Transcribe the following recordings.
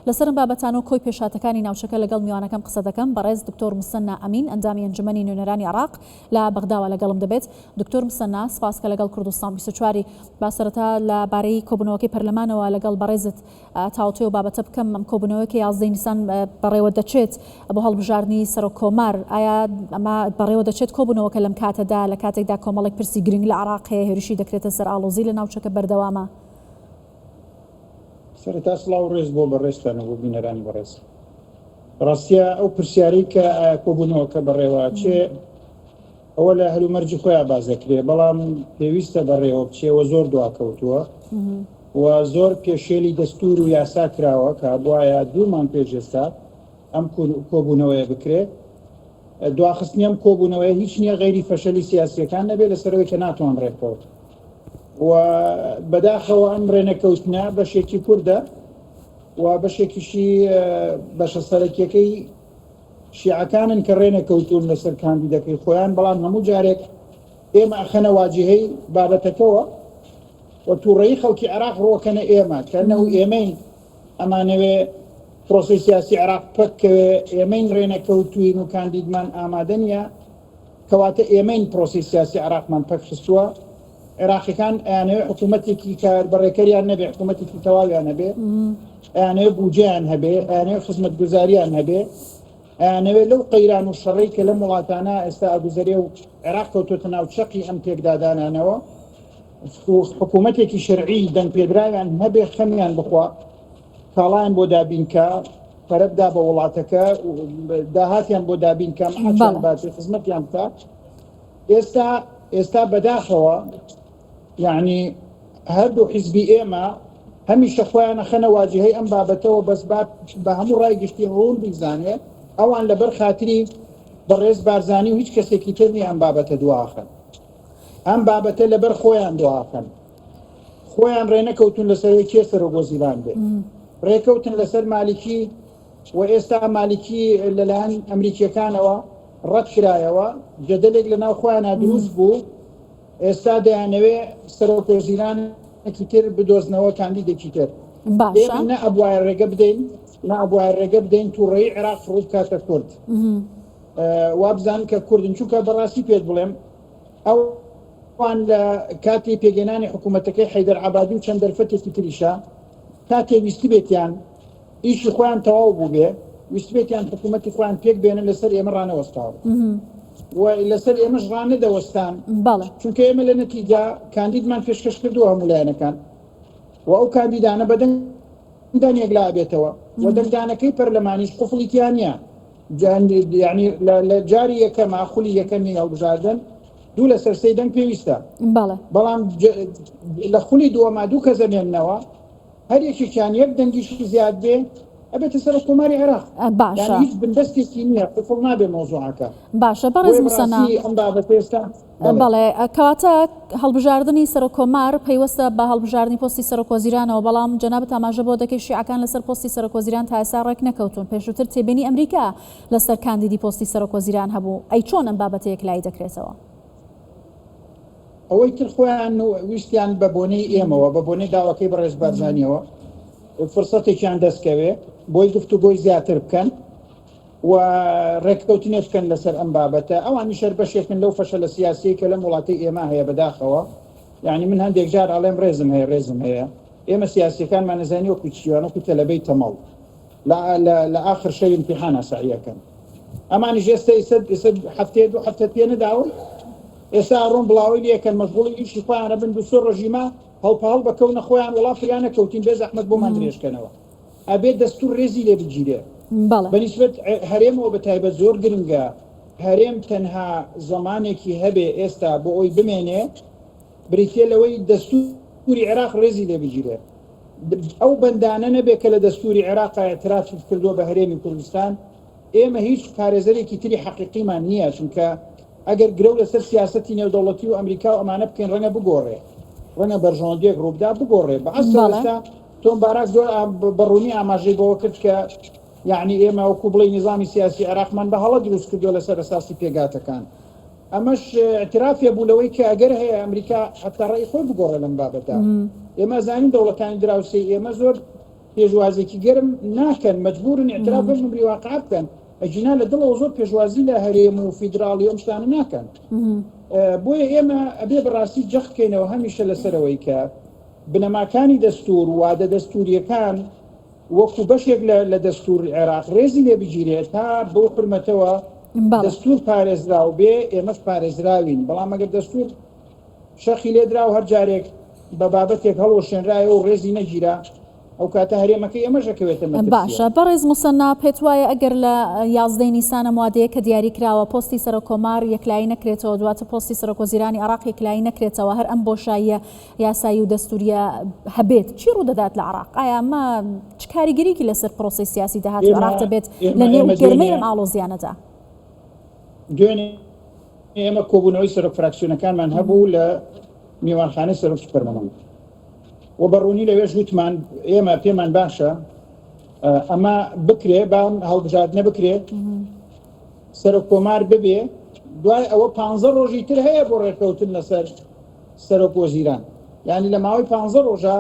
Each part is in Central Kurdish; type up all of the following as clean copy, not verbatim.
لەسەر ئەم بابەتانە و کۆی پێشهاتەکانی ناوچەکە لەگەڵ میوانەکەم قسە دەکەم، بەڕێز دکتۆر موسەننا ئەمین ئەندامی ئەنجومەنی نوێنەرانی عێراق لە بەغداوە لەگەڵم دەبێت. دکتۆر موسەننا سپاس کە لەگەڵ کوردستان 24 ی. با سەرەتا لە بارەی کۆبوونەوەکەی پەرلەمانەوە لەگەڵ بەڕێزت تاوتوێ و بابەتە بکەم. ئەم کۆبوونەوەیە کە 11 نیسان بەڕێوە دەچێت بۆ هەڵبژاردنی سەرۆک کۆمار، ئایا ئەمە بەڕێوە دەچێت کۆبوونەوەکە لەم کاتەدا لە کاتێکدا کۆمەڵێک پرسی گرنگ لە عێراق هەیە هێرشی دەکرێتە سەر ئاڵۆزی لە ناوچەکە بەردەوامە؟ سەرەتا سڵاو و ڕێز بۆ بەڕێزتان و بۆ بینەرانی بەڕێز. ڕاستیە ئەو پرسیارەی کە ئایا کۆبوونەوەکە بەڕێوە ئەچێ ئەوە لە هەلومەرجی خۆیان باس دەکرێ، بەڵام پێویستە بەڕێوە بچێ و زۆر دواکەوتووە و زۆر پێشێلی دەستور و یاسا کراوە کە بواە دوو مانگ پێش ئێستا ئەم کۆبوونەوەیە بکرێ. دواخستنی ئەم کۆبوونەوەیە هیچ نییە غەیری فەشەلی سیاسیەکان نەبێ لەسەرەوەی کە ناتوان ڕێککەوت و بەداخەوە ئەم ڕێنەکەوتنە بەشێکی کوردە و بەشێکیشی بەشە سەرەکیەکەی شیعەکانن کە ڕێنەکەوتون لەسەر کاندیدەکەی خۆیان، بەڵام هەموو جارێک ئێمە ئەخەنە واجهەی بابەتەکەوە و تووڕەیی خەڵکی عێراق ڕۆکەنە ئێمە کە نەو ئێمەین ئەمانەوێ پرۆسەی سیاسی عێراق پەککەوێ، ئێمەین ڕێنەکەوتوین و کاندیدمان ئامادە نییە، کەواتە ئێمەین پرۆسەی سیاسی عێراقمان پەکخستووە. عێراقیەکان ئەیانەوێ حکوومەتێکی کاربەڕێکەریان نەبێ، حکوومەتێکی تەواویان هەبێ، ئەیانەوێ بودجەیان هەبێ، ئەیانەوێ خزمەتگوزاریان هەبێ، ئەیانەوێ لەو قەیران و شەڕەی کە لەم وڵاتانە ئێستا ئەگوزەرێ و عێراق کەوتۆتە ناو چەقی ئەم پێکدادانانەوە، حکوومەتێکی شەرعی دەنگپێدراویان هەبێ، خەمیان بخوا، کاڵایان بۆ دابینکا، پەرە بدا بە وڵاتەکە، داهاتیان بۆ دابینکا، معاشیان باتێ، خزمەتیان بکا. ئێستا ئێستا بەداخەوە یعنی هەردوو حیزبی ئێمە هەمیشە خۆیان ئەخەنە واجهەی ئەم بابەتەوە، بەس با بە هەموو ڕای گشتی ڕوون بیزانێ ئەوان لەبەر خاتری بەڕێز بارزانی و هیچ کەسێکی تر نییە ئەم بابەتە دواخەن. ئەم بابەتە لەبەر خۆیان دواخەن. خۆیان ڕێنەکەوتون لەسەر کێ سەرۆک وەزیران بێ، ڕێکەوتن لەسەر مالیکی و ئێستا مالیکی لەلایەن ئەمریکیەکانەوە ڕەت کرایەوە، جەدەلێک لەناو خۆیانا دروست بوو، ئێستا دەیانەوێ سەرۆک وەزیرانێکی تر بدۆزنەوە، کاندیدێکی تر. باشە. ئێمە نە ئەبوایە ڕێگە بدەین، نە ئەبوایە ڕێگە بدەین تووڕەیی عێراق ڕوو بکاتە کورد. وابزانن کە کوردن، چونکە بەڕاستی پێت بڵێم ئەوان لە کاتی پێکهێنانی حکوومەتەکەی حەیدەر عەبادی و چەند دەرفەتێکی تریشە کاتێ ویستبێتیان ئیشی خۆیان تەواو بووبێ، ویستبێتیان حکوومەتی خۆیان پێک بێنن، لەسەر ئێمە ڕانەوەستاون و لەسەر ئێمەش ڕانەدەوەستان، چونکە ئێمە لە نەتیجە کاندیدمان پێشکەش کردووە هەموو لایەنەکان و ئەو کاندیدانە بە دەنگدان یەکلا ئەبێتەوە و دەنگدانەکەی پەرلەمانیش قوفڵی تیا نییە. یعنی لە جاری یەکەما خولی یەکەمی هەڵبژاردن دوو لەسەر سێی دەنگ پێویستە، بەڵام لە خولی دووەما دوو کەس ئەمێننەوە، هەر یەکێکیان یەک دەنگیشی زیاد بێ ئەبێتە سەرۆک کۆماری عێراق. باشە. یانی هیچ بندەستێکی نییە، قفڵ نابێ مەوزوعەکە. باشە بەڕێز موسەنا. بۆیە بەڕاستی ئەم بابەتە ئێستا بەڵێ. کەواتە هەڵبژاردنی سەرۆک کۆمار پەیوەستە بە هەڵبژاردنی پۆستی سەرۆک وەزیرانەوە، بەڵام جەنابت ئاماژە بەوە دەکەی شیعەکان لەسەر پۆستی سەرۆک وەزیران تا ئێستا ڕێک نەکەوتوون، پێشووتر تێبینی ئەمریکا لەسەر کاندیدی پۆستی سەرۆک وەزیران هەبوو، ئەی چۆن ئەم بابەتە یەکلایی دەکرێتەوە؟ ئەوەی تر خۆیان ویستیان بە بۆنەی ئێمەوە، بە بۆنەی داواکەی بەڕێز بارزانیەوە فرسەتێکیان دەستکەوێ بۆی گفتوگۆی زیاتر بکەن و ڕێککەوتنێ بکەن لەسەر ئەم بابەتە. ئەوانیش هەر بەشێکن لەو فەشەلە سیاسیەی کە لەم وڵاتەی ئێمە هەیە بەداخەوە. یعنی من هەندێک جار ئەڵێم ڕێزم هەیە، ڕێزم هەیە. ئێمە سیاسیەکانمان نەزانی وەکو چیوان، وەکو تەلەبەی تەمەڵ لە ئاخر شەوی ئیمتیحانا سەعیەکەن. ئەمانیش ئێستا ئێستا هەفتەیە دوو هەفتە پێ نەداون، ئێستا ئەڕۆن بڵاوەی لێکەن، مەشغوڵی ئیشی خۆیانە بن، دوو سێ ڕۆژی ما هەڵپەهەڵ بەکەونە خۆیان، وەڵا فریا نەکەوتین، بێ زەحمەت بۆمان درێژکەنەوە. ئەبێ دەستور ڕێزی لێ بگیرێ. بەڵێ. بە نیسبەت هەرێمەوە بە تایبەت زۆر گرنگە هەرێم تەنها زەمانێکی هەبێ ئێستا بۆ ئەوی بمێنێ بریتیە لەوەی دەستوری عێراق ڕێزی لێ بگیرێ. ئەو بەندانە نەبێ کە لە دەستوری عێراقا ئیعترافی کردووە بە هەرێمی کوردستان، ئێمە هیچ پارێزەرێکی تری حەقیقیمان نییە، چونکە ئەگەر گرەو لەسەر سیاسەتی نێودەوڵەتی و ئەمریکا و ئەمانە بکەین ڕەنگە بگۆڕێ، ڕەنگە بەرژەوەندییەک ڕووبدا بگۆڕێ. بە ئەسڵ ئێستا تۆم باراک زۆر بە ڕوونی ئاماژەی بەوە کرد کە یەعنی ئێمە وەکوو بڵێی نیزامی سیاسی عێراقمان بە هەڵە دروست کردووە لەسەر ئەساسی پێکهاتەکان. ئەمەش ئیعترافێ بوو لەوەی کە ئەگەر هەیە ئەمریکا حەتا ڕەئی خۆی بگۆڕێ لەم بابەتە. ئێمە ئەزانین دەوڵەتانی دراوسێی ئێمە زۆر. پێشوازێکی گەرم ناکەن، مەجبورن ئیعتراف بەم ئەمری واقعە بکەن، ئەگینا لە دڵەوە زۆر پێشوازی لە هەرێم و فیدراڵی و ئەم شتانە ناکەن. بۆیە ئێمە ئەبێ بەڕاستی جەخت کەینەوە هەمیشە لەسەرەوەی کە بنەماکانی دەستور، وادە دەستوریەکان وەکو بەشێک لە دەستور عێراق ڕێزی لێ بگیرێت تا بەو حورمەتەوە دەستور پارێزراو بێ ئێمەش پارێزراوین، بەڵام ئەگەر دەستور شەقی لێدرا و هەر جارێک بە بابەتێک هەڵوەشێنرایەوە و ڕێزی نەگیرا، ئەو کاتە هەرێمەکەی ئێمەش ئەکەوێتە مەترسییەوە. باشە بەڕێز موسەننا پێت وایە ئەگەر لە یازدەی نیسان ئەم وادەیە کە دیاری کراوە پۆستی سەرۆک کۆمار یەکلایی نەکرێتەوە دواتر پۆستی سەرۆک وەزیرانی عێراق یەکلایی نەکرێتەوە هەر ئەم بۆشاییە یاسایی و دەستوریە هەبێت چی ڕوودەدات لە عێراق ئایا ئەمە چ کاریگەریی لەسەر پرۆسەی سیاسی داهاتووی عێراق دەبێت لە نێو گەرمەی ئەم ئاڵۆزیانەدا؟ دوێنێ ئێمە کۆبوونەوەی سەرۆک فراکسیۆنەکانمان هەبوو لە میوانخانەی سەرۆکی پەرلەمان و بە ڕوونی لەوێش وتمان ئێمە پێمان باشە ئەمە بکرێ با هەڵبژاردنە بکرێ سەرۆک کۆمار ببێ دوای ئەوە پ ڕۆژی تر هەیە بۆ ڕێککەوتن لەسەر سەرۆک وەزیران یعنی لە ماوەی پ ڕۆژە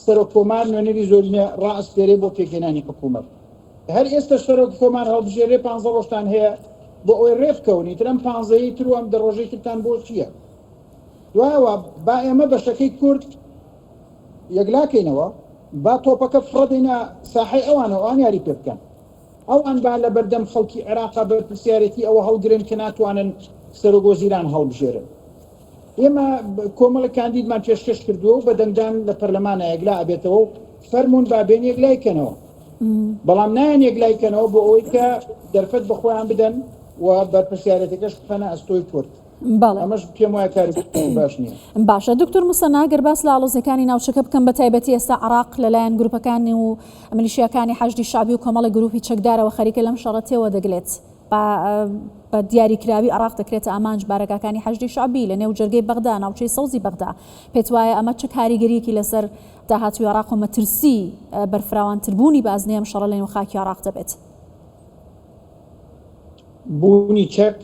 سەرۆک کۆمار نوێنەری زۆرینە ڕائەسپێرێ بۆ پێکهێنانی حکوومەت هەر ئێستەش سەرۆک کۆمار هەڵبژێرێ پانزە ڕۆژتان هەیە بۆ ئەوەی ڕێ بکەون ئیتر ئەم پانزەیەی تر و ئەم دە ڕۆژەی ترتان بۆ چییە؟ دوایەوە با ئێمە بەشەکەی کورد یەکلاکەینەوە با تۆپەکە فڕەدەینە ساحەی ئەوانەوە ئەوان یاری پێ بکەن ئەوان با لە بەردەم خەڵکی عێراقا بەرپرسیارێتی ئەوە هەڵگرن کە ناتوانن سەرۆک وەزیران هەڵبژێرن ئێمە کۆمەڵێک کاندیدمان پێشکەش کردووە و بە دەنگدان لە پەرلەمانە یەکلا ئەبێتەوە و فەرموون با بێن یەکلای کەنەوە بەڵام نایەن یەکلای کەنەوە بۆ ئەوەی کە دەرفەت بە خۆیان بدەن و بەرپرسیارێتەکەش بخەنە ئەستۆی کورد. بەڵێ. ئەمەش پێم وایە کارێکی باش نییە. باشە دکتۆر موسەنا گەر باس لە ئاڵۆزیەکانی ناوچەکە بکەم بە تایبەتی ئێستا عێراق لەلایەن گروپەکان و میلیشیاکانی حەشدی شەعبی و کۆمەڵێک گروپی چەکدارەوە خەریکە لەم شەڕە تێوە دەگلێت بە بە دیاریکراوی عێراق دەکرێتە ئامانج بارەگاکانی حەشدی شەعبی لە نێو جەرگەی بەغدا ناوچەی سەوزی بەغدا پێت وایە ئەمە چ کاریگەریەکی لەسەر داهاتووی عێراق و مەترسی بەرفراوانتربوونی بازنەی ئەم شەڕە لە نێو خاکی عێراق دەبێت؟ بوونی چەک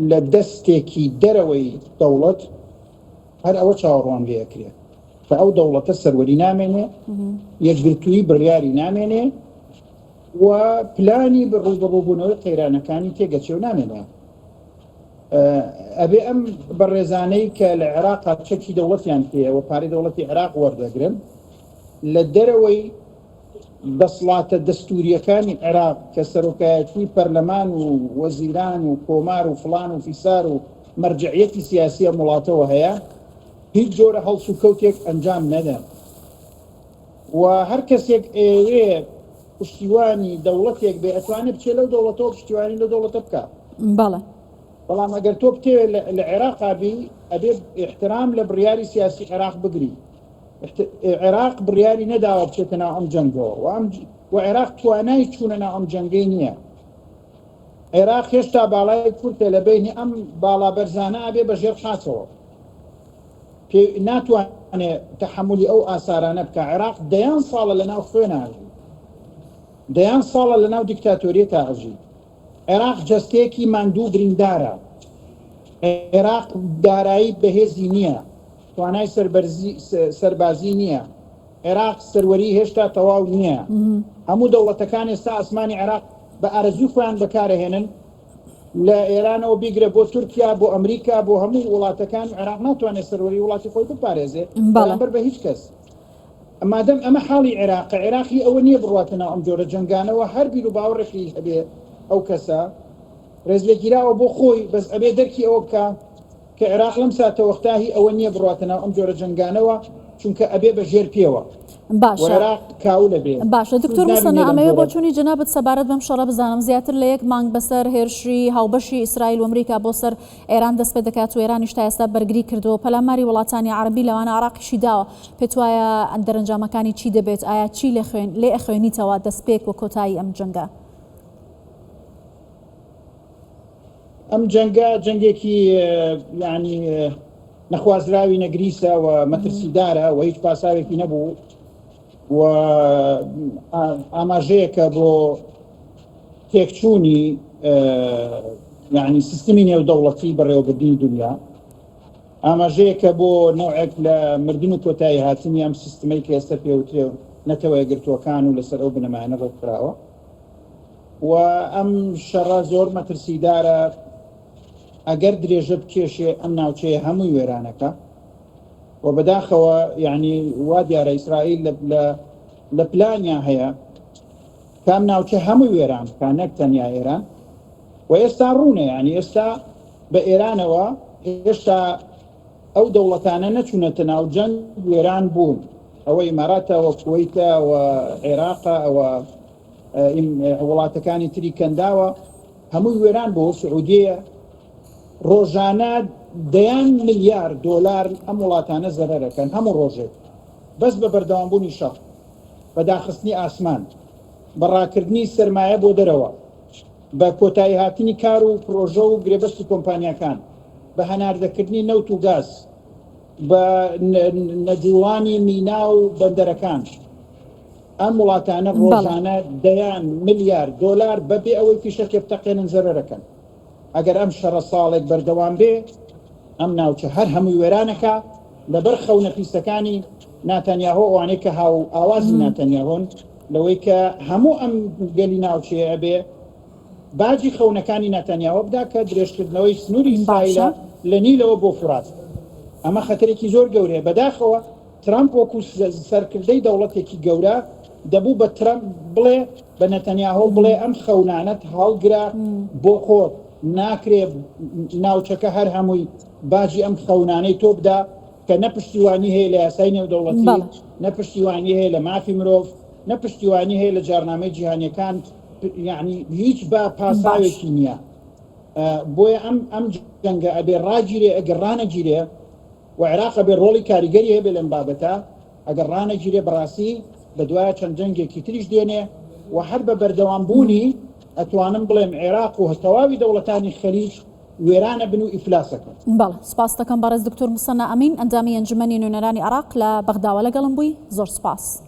لە دەستێکی دەرەوەی دەوڵەت هەر ئەوە چاوەڕوان لێ ئەکرێ کە ئەو دەوڵەتە سەروەری نامێنێ، یەکگرتوویی بڕیاری نامێنێ و پلانی ڕووبەڕووبوونەوەی قەیرانەکانی تێگەچێ و نامێنێ. ئەبێ ئەم بەڕێزانەی کە لە عێراقا چەکی دەوڵەتیان پێیە و پارەی دەوڵەتی عێراق وەردەگرن لە دەرەوەی دەسڵاتە دەستوورییەکانی عێراق کە سەرۆکایەتی پەرلەمان و وەزیران و کۆمار و فڵان و فیسار و مەرجەعیەتی سیاسی ئەم وڵاتەوە هەیە هیچ جۆرە هەڵسوکەوتێک ئەنجام نەدەن و هەر کەسێک ئەیەوێ پشتیوانی دەوڵەتێک بێ ئەتوانێ بچێ لەو دەوڵەتەوە پشتیوانی لەو دەوڵەتە بکا. بەڵێ. بەڵام ئەگەر تۆ بتەوێ لە عێراقا بی ئەبێ ئیحترام لە بڕیاری سیاسی عێراق بگری. عێراق بڕیاری نەداوە بچێتە ناو ئەم جەنگەوە و ئەم و عێراق توانای چوونە ناو ئەم جەنگەی نییە. عێراق هێشتا باڵای کورتە لە بەینی ئەم باڵا بەرزانە ئەبێ بە ژێر خاچەوە. پێ ناتوانێ تەحەمولی ئەو ئاسارانە بکا. عێراق دەیان ساڵە لە ناو خوێنا ئەژی. دەیان ساڵە لە ناو دیکتاتۆریەتا ئەژی. عێراق جەستەیەکی ماندوو و بریندارە. عێراق دارایی بەهێزی نییە. توانای سەربەرزی سەربازی نییە. عێراق سەروەری هێشتا تەواو نییە. هەموو دەوڵەتەکان ئێستا ئاسمانی عێراق بە ئارەزووی خۆیان بەکارەهێنن. لە ئێرانەوە بیگرە بۆ تورکیا، بۆ ئەمریکا، بۆ هەموو وڵاتەکان، عێراق ناتوانێت سەروەری وڵاتی خۆی بپارێزێ بەرامبەر بە هیچ کەس. مادەم ئەمە حاڵی عێراقە، عێراق هی ئەوە نییە بڕواتە ناو ئەم جۆرە جەنگانەوە، هەر بیروباوەڕێکی هەبێ ئەو کەسە ڕێزلێگیراوە بۆ خۆی، بەس ئەبێ دەرکی ئەوە بکا کە عێراق لەم ساتەوەختە هی ئەوە نییە بڕواتە ناو ئەم جۆرە جەنگانەوە، چونکە ئەبێ بە ژێر پێوە و باشە عێراق کاول ئەبێ، باشە سوود دکتۆر نابینێ موسەنا لەم ئەمەوێ جۆرە. بۆچوونی جەنابت سەبارەت بەم شەڕە بزانم زیاتر لە یەک مانگ بەسەر هێرشی هاوبەشی ئیسرائیل و ئەمریکا بۆ سەر ئێران دەست پێ دەکات و ئێرانیش تا ئێستا بەرگری کردووە و پەلاماری وڵاتانی عەرەبی لەوانە عێراقیشی داوە پێت وایە دەرەنجامەکانی چی دەبێت ئایا چی لێ خوێن لێ ئەخوێنیتەوە دەستپێک و کۆتایی ئەم جەنگە؟ ئەم جەنگە جەنگێکی یعنی نەخوازراوی نەگریسە و مەترسیدارە و هیچ پاساوێکی نەبوو و ئاماژەیەکە بۆ تێکچوونی یعنی سیستمی نێودەوڵەتی بەڕێوەبردنی دنیا ئاماژەیەکە بۆ نەوعێک لە مردن و کۆتایی هاتنی ئەم سیستمەی کە ئێستا پێوترێ. نەتەوەیەکگرتووەکان و لەسەر ئەو بنەمایانە ڕێکخراوە و ئەم شەڕە زۆر مەترسیدارە ئەگەر درێژە بکێشێ ئەم ناوچەیە هەمووی وێرانەکە و بەداخەوە یعنی وا دیارە ئیسرائیل لە لە پلانیا هەیە کام ناوچە هەمووی وێران بکا نەک تەنیا ئێران و ئێستا ڕوونە یعنی ئێستا بە ئێرانەوە هێشتا ئەو دەوڵەتانە نەچوونەتە ناو جەنگ وێران بوون ئەوە ئیماراتە ئەوە کوەیتە ئەوە عێراقە ئەوە وڵاتەکانی تری کەنداوە هەمووی وێران بۆ سعودیەیە ڕۆژانە دەیان ملیار دۆلار ئەم وڵاتانە زەرەرەکەن هەموو ڕۆژێک بەس بە بەردەوامبوونی شەڕ بە داخستنی ئاسمان بە ڕاکردنی سەرمایە بۆ دەرەوە بە کۆتاییهاتنی کار و پرۆژە و گرێبەستی کۆمپانیاکان، بە هەناردەکردنی نەوت و گاز، بە نەجوڵانی مینا و بەندەرەکان، ئەم وڵاتانە ڕۆژانە دەیان ملیار دۆلار بەبێ ئەوەی فیشەکێ بتەقێنن زەرەرەکەن. ئەگەر ئەم شەڕە ساڵێک بەردەوام بێ، ئەم ناوچە هەر هەمووی وێرانەکا، لەبەر خەونە پیسەکانی ناتانیاهۆ، ئەوانەی کە هاو ئاوازی ناتانیاهۆن، لەوەی کە هەموو ئەم گەلی ناوچەیە ئەبێ باجی خەونەکانی ناتانیاهۆ بدا کە درێژکردنەوەی سنووری ئیسرائیلە لە نیلەوە بۆ فورات. ئەمە خەتەرێکی زۆر گەورەیە. بەداخەوە ترەمپ وەکو سەرکردەی دەوڵەتێکی گەورە دەبوو بە ترەمپ بڵێ بە نەتەنیاهۆ بڵێ ئەم خەونانەت هەڵگرە بۆ خۆت، ناکرێ ناوچەکە هەر هەمووی باجی ئەم خەونانەی تۆ بدا کە نە پشتیوانی هەیە لە یاسای نێودەوڵەتی، نە پشتیوانی هەیە لە مافی مرۆڤ، نە پشتیوانی هەیە لە جارنامەی جیهانیەکان، یەعنی هیچ با پاساوێکی نییە. بۆیە ئەم ئەم جەنگە ئەبێ ڕاگیرێ، ئەگەر ڕانەگیرێ و عێراق ئەبێ ڕۆڵی کاریگەری هەبێ لەم بابەتە، ئەگەر ڕانەگیرێ بەڕاستی بەدوایە چەند جەنگێکی تریش دێنێ و هەر بە بەردەوام بوونی ئەتوانم بڵێم عێراق و تەواوی دەوڵەتانی خەلیج وێرانەبن و ئیفلاسەکەن. بەڵێ سوپاست دەکەم بەڕێز دکتۆر موسەننا ئەمین ئەندامی ئەنجومەنی نوێنەرانی عێراق لە بەغداوە لەگەڵم بووی زۆر سوپاس.